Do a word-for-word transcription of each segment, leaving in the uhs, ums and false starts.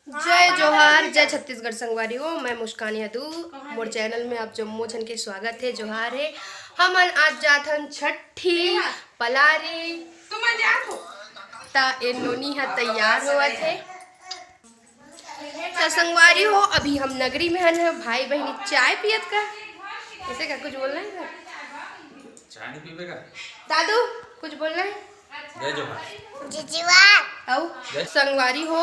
जय जोहार, जय छत्तीसगढ़ संगवारी हो। मैं मुस्कान यदु, मोर चैनल में आप जम्मो झन के स्वागत हे, जोहार हे। हमन आज जात हन छट्ठी पलारी। त ए नोनी ह तैयार होवत हे। त संगवारी हो, अभी हम नगरी में हन, भाई बहिनी चाय पियत का। ऐसे का कुछ बोलना है? चाय नहीं पीबे का? दादू, कुछ बोलना है? जय जोहार। अउ जय। संगवारी हो,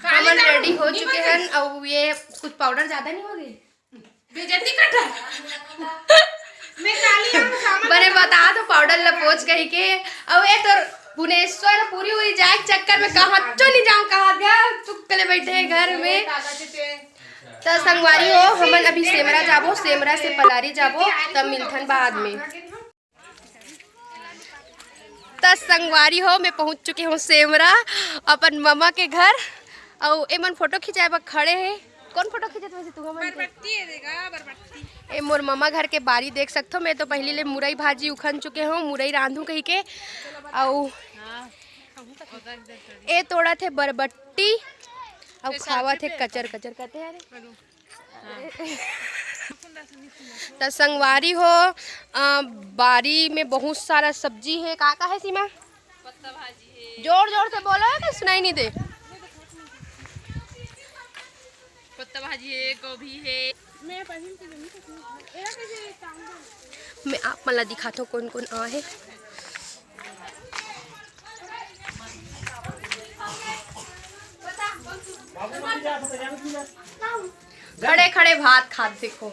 हमन रेडी हो चुके हन। अउ ये कुछ पाउडर ज्यादा नहीं हो गई? बेइज्जती कर रहा। मैं काली आऊँ, सामान बने बता दो पाउडर ला पोंछ कही के। अउ ये तो भुवनेश्वर पूरी हुई जाए के चक्कर में कहाँ चो नहीं जाऊँ, कहाँ गया चुप के ले बैठे हैं घर में। त संगवारी हो, हमन अभी सेमरा जाबो, सेमरा से पलारी जाबो, तब मिलथन बाद में। त संगवारी हो, मैं पहुंच चुके हूँ सेमरा, अपन ममा के घर। अउ एमन फोटो खिंचाए बर खड़े हे। कौन फोटो खींचत वैसे तू हमन के? बरबट्टी है, देखा, बरबट्टी। ए मोर ममा घर के बारी देख सकथो। मैं तो पहली ले मुरई भाजी उखन चुके हूँ, मुरई रांधू कही के। अउ ए तोड़त हे बरबट्टी, अउ खावत हे कचर कचर, कहते हैं, अरे। त संगवारी हो, अ, बारी में बहुत सारा सब्जी हे। का का हे सीमा? पत्ता भाजी हे। जोर जोर से बोलो, कि सुनाई नहीं दे। पत्ता भाजी हे, गोभी हे। मैं आप मन ला दिखाथो कौन कौन आ हे। खड़े खड़े भात खात देखो।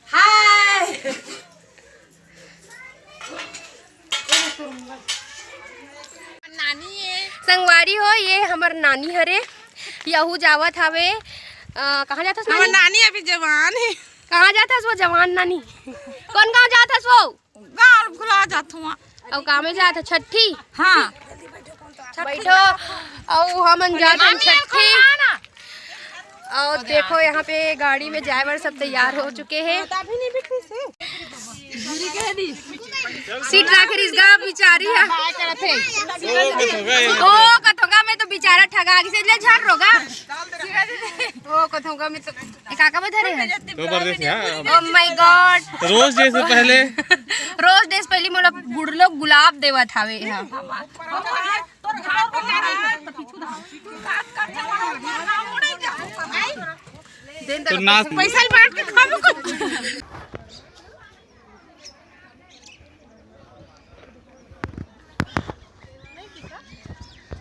हाय। नानी ये। संगवारी हो, ये हमर नानी हरे। यहू जावत हवे। अ, कहाँ जात हस हमर नानी? नानी अभी जवान हे। कहाँ जात हस वो जवान नानी? कौन गाँव जात हस वो? गाँव भुला जात हुआ। अउ का में जात हस? छट्ठी? हाँ। बैठो। अउ हमन जात हन छट्ठी। अउ देखो, यहाँ पे गाड़ी में जाए बर सब तैयार हो चुके हैं। सीट रख रिस गा बिचारी है। ओ कथोगा, मैं तो बिचारा ठगा गिस, ले झर रोगा। ओ कथोगा, मैं तो ए, काका बता रहे हैं? जबरदस्त है, हाँ। Oh my God। Rose day से पहले। रोज डे से पहले मोला गुड़लो गुलाब देवत हावे, हाँ। तो नाच। पैसा बांट के खाबो कुछ।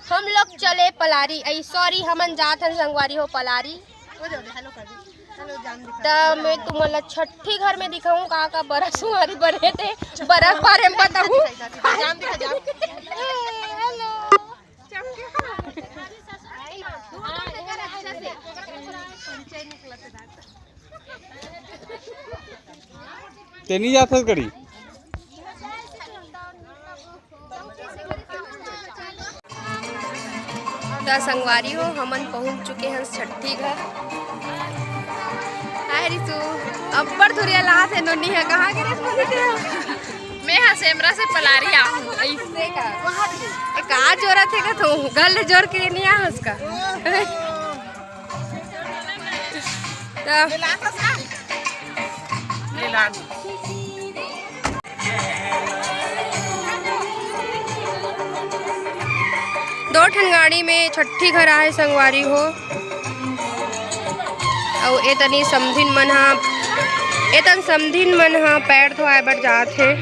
हम लोग चले पलारी, ऐ सॉरी, हमन जात हन संगवारी हो पलारी। त मैं तुमन ला छट्ठी घर में दिखाऊं, का का बरस हमारी बने थे, बरस बारे में बताऊं। हेलो। ते नहीं जात हस कड़ी। त संगवारी हो, हमन पहुंच चुके हन छट्ठी घर। हाय रितु, अब्बड़ धुरिया लात हे नोनी ह, कहाँ के रे नोनी ते? मैं ह सेमरा से पलारी आहूँ। ऐसे का? ए, का जोरत हे का तू? गल जोर के नहीं आहस का? त दो ठन गाड़ी में छट्ठी घर आए संगवारी हो। अउ एतनी समधिन मन ह, एतन समधिन मन ह पैर धोआए बर जात हे।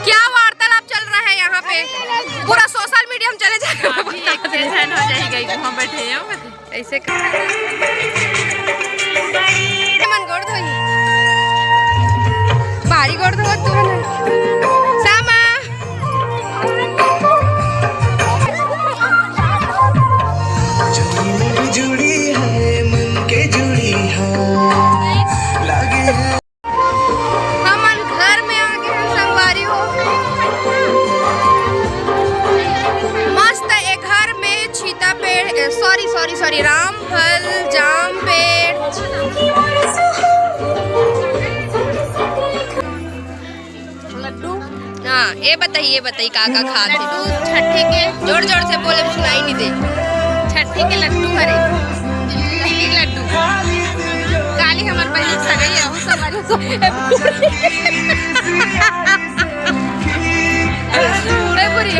क्या वार्तालाप चल रहा है यहाँ पे? पूरा सोशल मीडिया में चले जाएगा। अभी एक जन हो जाएगा, वहाँ बैठे हैं। ऐसे कर। मन गोड़ धोई। भारी गोड़ धोवत तू मन। सामा। जुड़ी है, मन के जुड़ी है, लगे है। हमन घर में आ गे हन संगवारी हो। मस्त ए घर में सीता पेड़, ए, sorry, sorry, sorry, रामफल, जाम पेड़। लड्डू। हाँ, ये बताई, ये बताई, का का खात हे? लड्डू छट्ठी के। जोर जोर से बोले, सुनाई नहीं दे। छट्ठी के लड्डू हरे, तिल्ली लड्डू। काली हमर बहिनी सगई है, वो सब वाले सब। ए बुरी।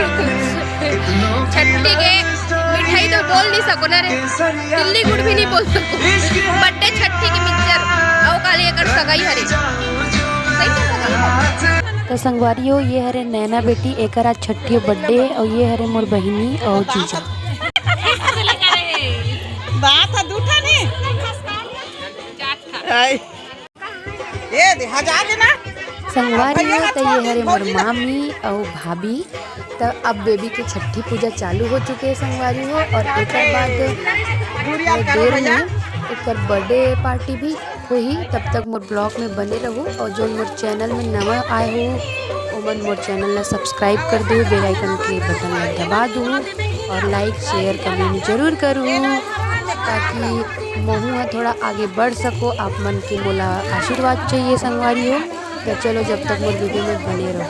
छट्ठी के मिठाई तो बोल नहीं सको ना रे, तिल्ली गुड़ भी नहीं बोल सको। बर्थडे छट्ठी के मिक्सचर, अउ काली एकर सगई हरे। सही में सगई हरे। त संगवारी हो, ये हरे नैना बेटी, एकर आज छट्ठी बर्थडे हे, अउ ये हरे मोर बहिनी अउ जीजा। बात है दू ठन हे। हाय। ए दे, हजार देना। संगवारी हो, त ये हरे मोर मामी अउ भाभी। त अब बेबी के छट्ठी पूजा चालू हो चुके हे संगवारी हो, अउ एकर बाद थोड़ा देर में एकर बर्थडे पार्टी भी होही। तब तक मोर ब्लॉग में बने रहू, अउ जो मोर चैनल में नवा आए हो, ओमन मोर चैनल ला सब्सक्राइब कर दू, बेल आइकन के बटन ला दबा दू, अउ लाइक, शेयर, कमेंट जरूर करू, ताकि महू ह थोड़ा आगे बढ़ सको। आप मन के मोला आशीर्वाद चाहिए संगवारी हो। त चलो, जब तक मोर वीडियो में बने रहो।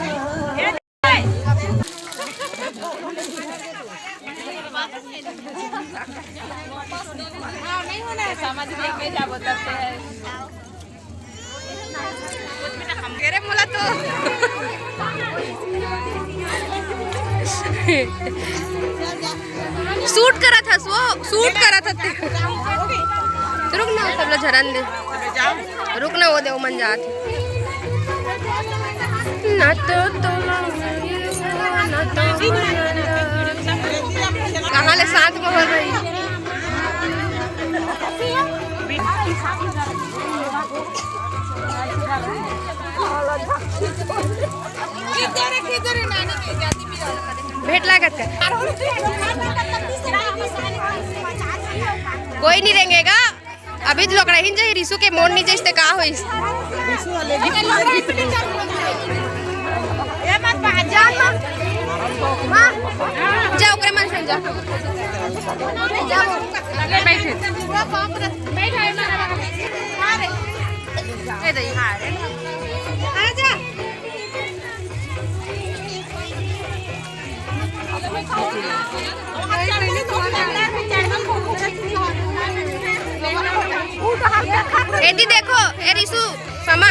अरे मोला तो शूट करत हस वो, शूट करत हस ते। रुक ना, सब ला झरन दे। रुक ना, वो दे, वो मन जात हे। ना तो, तो, ना तो, कहाँ ले शांत माहौल रही। भेंट लागत का? कोई नहीं रेंगेगा। अभी तो लोकड़ा ही जाही, रिसु के मोड़ नहीं जाइस ते का होइस? जा ओकरे मन से जा। जा। ले बैठे। ए दई। आ जा। एती देखो, ए रिसु, समा।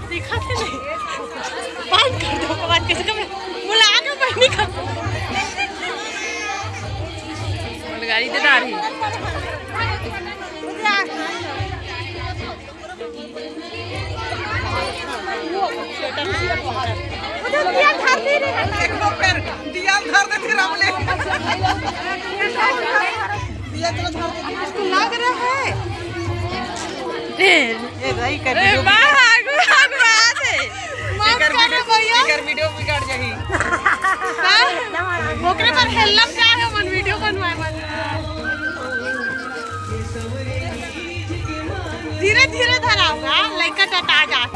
दिखा थे नहीं। बंद कर दो, बात कैसे कर? बुला के बहनी का। गाड़ी दे दार ही। उधर दिया धर दे रे। एक बार फिर दिया धर दे, फिर हम ले। दिया चलो धर दे। इसको लग रहा है। ए, ए, भाई, कर ए, वीडियो बिगाड़। भाग, भाग, भाग। माफ एकर कर दे वीडियो, भैया। एकर वीडियो बिगड़ जाही। हाँ? ओकरे पर हेलम का है, मन वीडियो बनवाए मन। धीरे धीरे धराऊंगा, लइका टटा जात।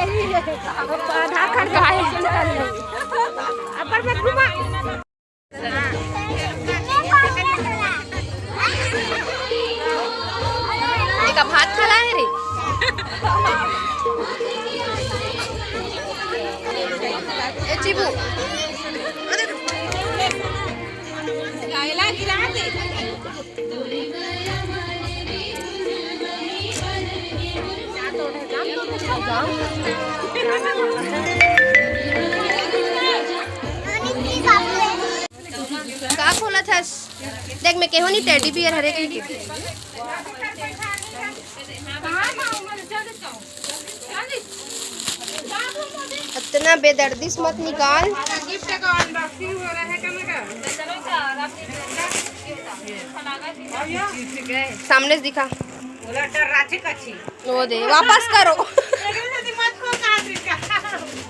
आधार कार्ड का है। अपर में घुमा। एका भात खला है रे। ए चिबू। गायला गिरा दे। का खोलत हस? देख, मैं केहो नहीं, टेडी बियर हरे कहिके। इतना बेदर्दी से मत निकाल। गिफ्ट का अनबॉक्सिंग हो रहा है, कहाँ का? सामने से दिखा। बोला, "डर रांची कच्ची।" वो दे, वापस करो। मत खो, कहाँ से का?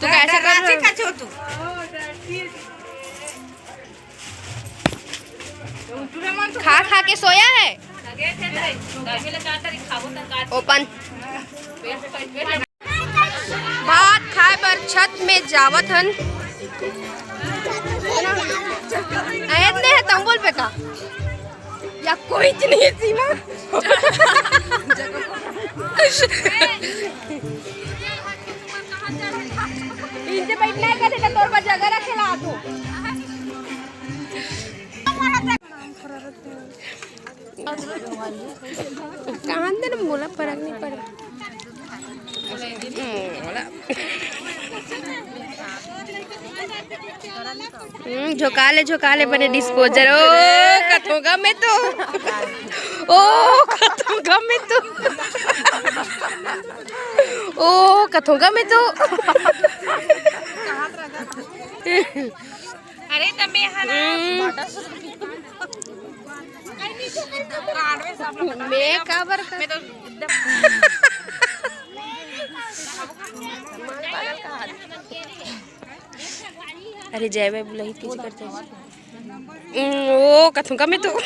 तू कैसे कर रहा है? कच्ची हो तू। खा खा के सोया है। ओपन। भात खाए बर छत में जावत हन। अहेत ने है तंबोल पे का? या कोई च नहीं है सीमा? इनसे बैठना है, कहते तो तोर पर जगह रखे ला तू। कहाँ अंदर मोला फर्क नहीं पड़ा। हम्म, झोंका ले, झोंका ले बने डिस्पोजल। ओ, कथों गा मैं तो। ओ, कथों गा मैं तो। ओ, कथों गा मैं तो। अरे, त मैं ह ना। हम्म। मैं काबर कर मैं तो एकदम अरे, जय भाई बुलाही, तेज करते हैं। हम्म, ओ, कथों गा मैं तो।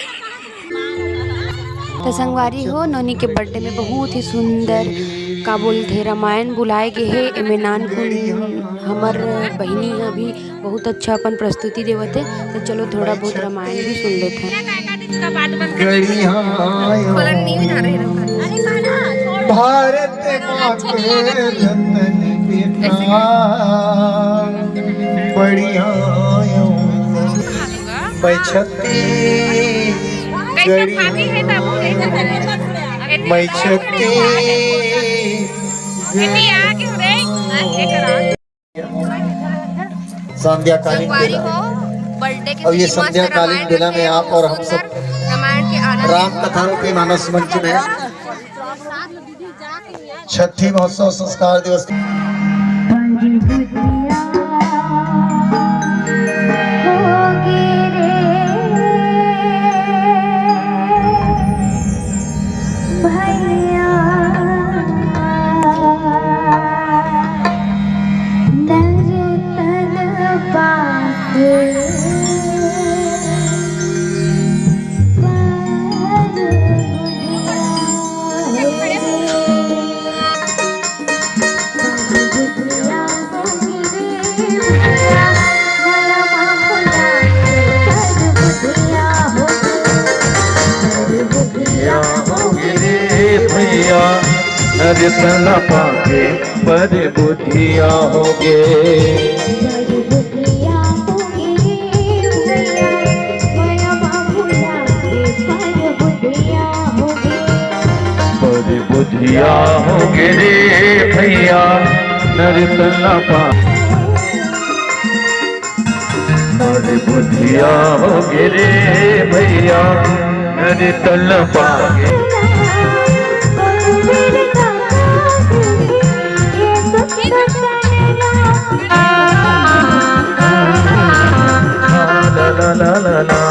त संगवारी हो, नोनी के बर्थडे में बहुत ही सुंदर, का बोलथे, रामायण बुलाए गे हे। एमे नानकुन हमर बहिनी ह भी बहुत अच्छा अपन प्रस्तुति देवत हे। त चलो, थोड़ा बहुत रामायण भी सुन लेथन। गड़िया आयो। खोलन नहीं उठा रहे लोग। भारत माँ के रतन बेटा, बढ़िया आयो। मैं छत्तीसगढ़ी हूँ, मैं छत्तीसगढ़ी हूँ। संध्याकालीन बेला। और ये संध्याकालीन बेला में आप और हम सब राम कथा रूपी मानस मंच में छठी महोत्सव संस्कार दिवस। भैया, नर तन पाके पर बुधिया होगे। पर बुधिया होगे रे भैया, नर तन पा। अरे बुधिया होगे रे भैया, अरे तन पागे। ला, ला, ला, ला, ला।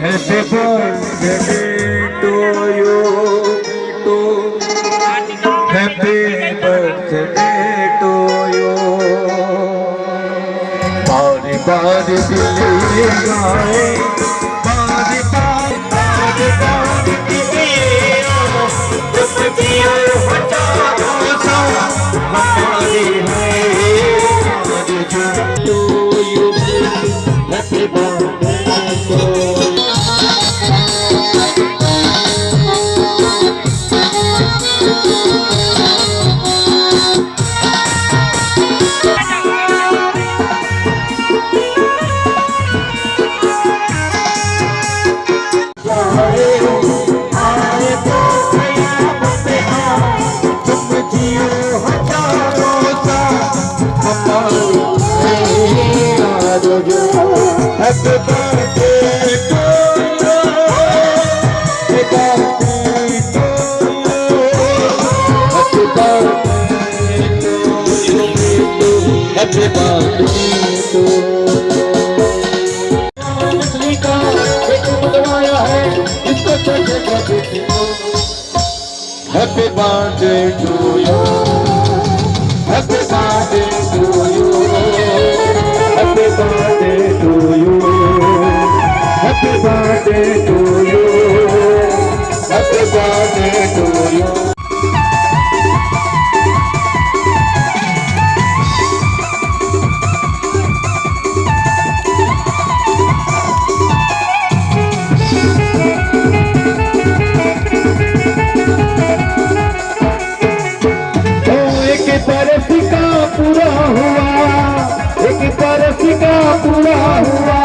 Happy birthday to you, to happy birthday to you। बारी बारी दिल गाए, बारी बारी, बारी बारी दिल गाए। के बात तो मछली का एक मुदवाया है, इसको चढ़ के Happy birthday to you. Happy birthday to you. Happy birthday to you. Happy birthday to you. Happy birthday to you. ओ एक बरस का पूरा हुआ, एक बरस का पूरा हुआ,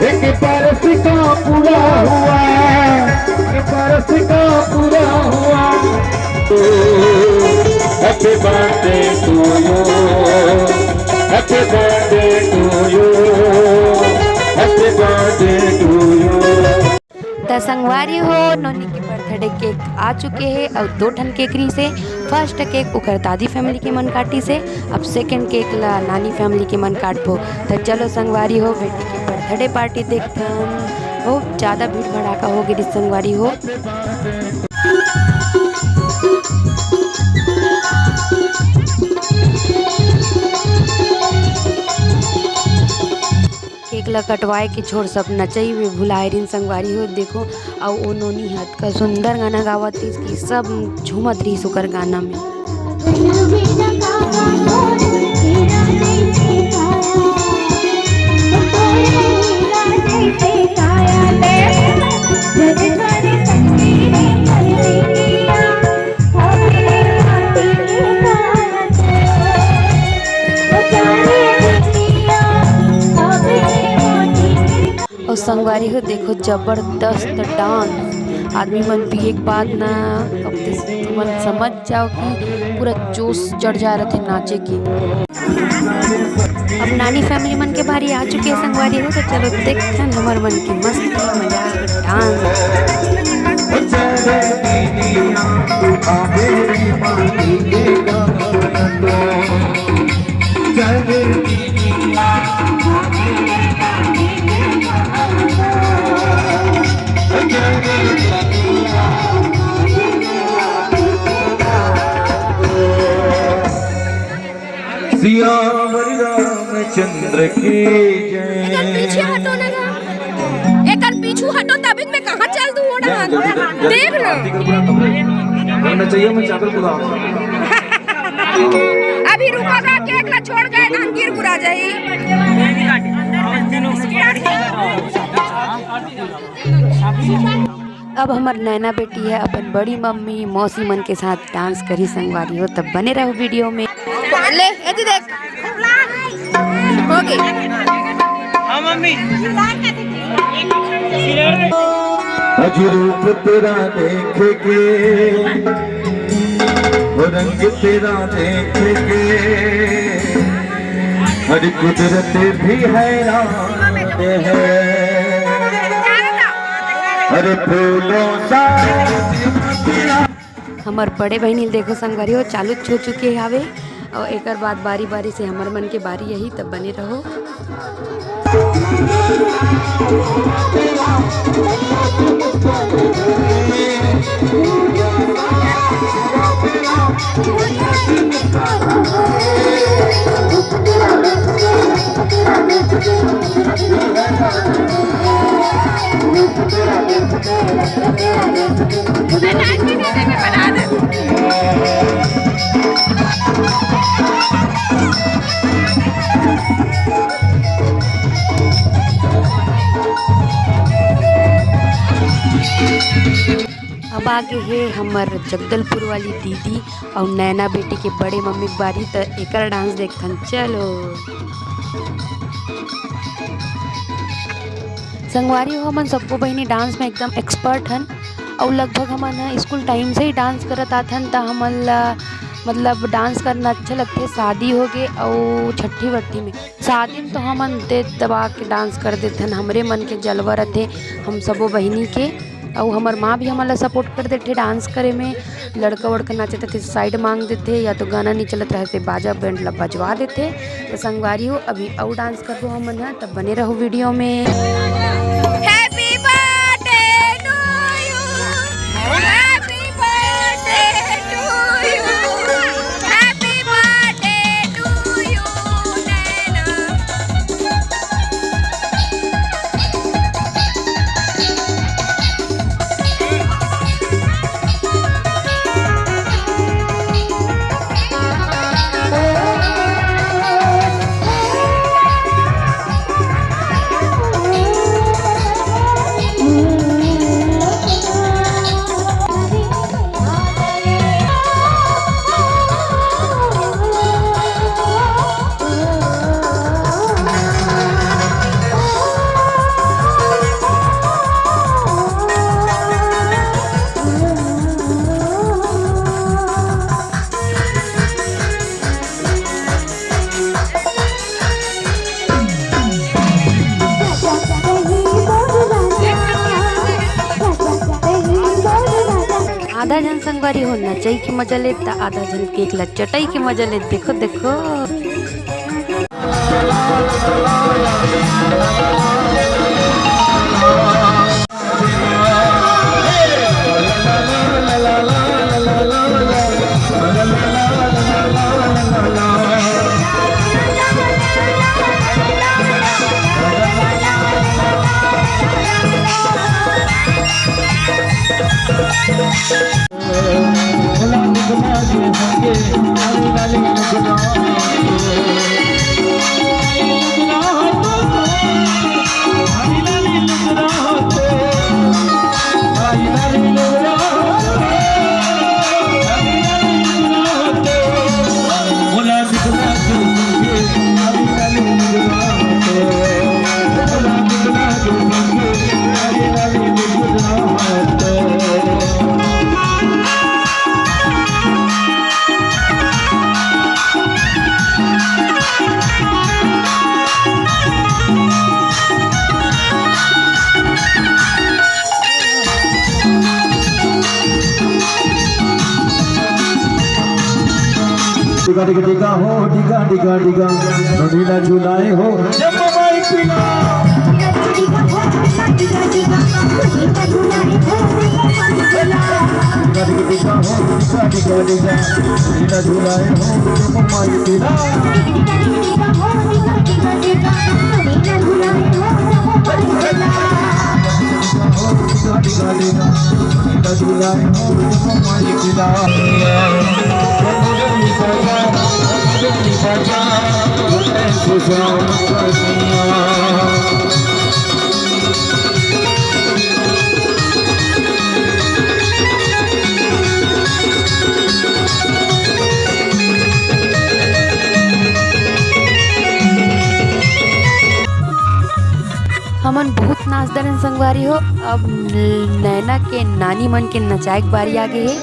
एक बरस का पूरा हुआ, एक बरस का पूरा हुआ। Happy birthday to you. Happy birthday to you. Happy birthday to you. त संगवारी हो, नोनी के बर्थडे केक आ चुके हे अउ दो ठन केक रहिस हे। फर्स्ट केक ओकर दादी फैमिली के मन काटिस हे, अब सेकंड केक ला नानी फैमिली के मन काटबो। त चलो संगवारी हो, बेटी के बर्थडे पार्टी देखथन। बहुत ज्यादा भीड़ भड़ाका हो गे रिहिस संगवारी हो। केक ला कटवाए के छोड़ सब नचई में भुलाए रिहिन संगवारी हो। देखो, अउ ओ नोनी ह अतका सुंदर गाना गावत रिहिस कि सब झूमत रिहिस ओकर गाना में। अउ संगवारी हो, देखो, जबरदस्त डांस। आदमी मन पिए के बाद ना, अब ते तुमन समझ जाओ कि पूरा जोश चढ़ जा रथे नाचे के। अब नानी फैमिली मन के बारी आ चुके हे संगवारी हो, तो चलो देखथन हमर मन के मस्ती, मजाक, डांस। सियावर रामचंद्र की जय। एकर पीछे हटो ना गा। एकर पीछू हटो, तभी मैं कहाँ चल दूँ ओढ़ा। देख ना। करना चाहिए, मैं चादर खुला। अभी रुका गा, केक ला छोड़ गए ना, गिर गुरा जाई। अब हमर नैना बेटी ह अपन बड़ी मम्मी, मौसी मन के साथ डांस करही संगवारी हो, तब बने रहो वीडियो में। ले, एती देख। हो गई। हाँ, मम्मी। आज रूप तेरा देख के, वो रंग तेरा देख के, हर कुदरत भी हैरान है। अरे फूलों सा हमर बड़े बहिनी ल देखो संगवारी हो, चालू हो चुके हावे, अउ एकर बाद बारी-बारी से हमर मन के बारी आही, तब बने रहो। अब आगे हे हमर जगदलपुर वाली दीदी अउ नैना बेटी के बड़े मम्मी के बारी, त एकर डांस देखथन। चलो संगवारी हो, हमन सबको बहिनी डांस में एकदम एक्सपर्ट हन, अउ लगभग हमन ह स्कूल टाइम से ही डांस करत आथन, त हमन ला मतलब डांस करना अच्छा लगथे। शादी हो गे अउ छट्ठी वट्ठी में, शादी में तो हमन दे दबा के डांस कर देथन, हमरे मन के जलवा रथे हम सबो बहिनी के। अउ हमर माँ भी हमन ला सपोर्ट कर देथे डांस करे में। लड़का वड़का नाचत रथे, साइड मांग देथे, या तो गाना नहीं चलत रहे, से बाजा बैंड ला बजवा देथे। तो संगवारी हो, अभी अउ डांस करबो हमन ह, तब बने रहो वीडियो में। Happy birthday to you, happy birthday to you, happy birthday to you, नैना। आधा झन संगवारी हो नचई के मजा लेत, त आधा झन केक ला चटई के मजा लेत। देखो, देखो। डिगा, डिगा, डिगा हो, डिगा, डिगा, डिगा, नोनी ला झुलाए हो, जब माई पिला। डिगा, डिगा, डिगा हो, डिगा, डिगा, डिगा, नोनी ला झुलाए हो, जब माई पिला। हमन बहुत नाच डरेन संगवारी हो। अब नैना के नानी मन के नचाए के बारी आ गे हे।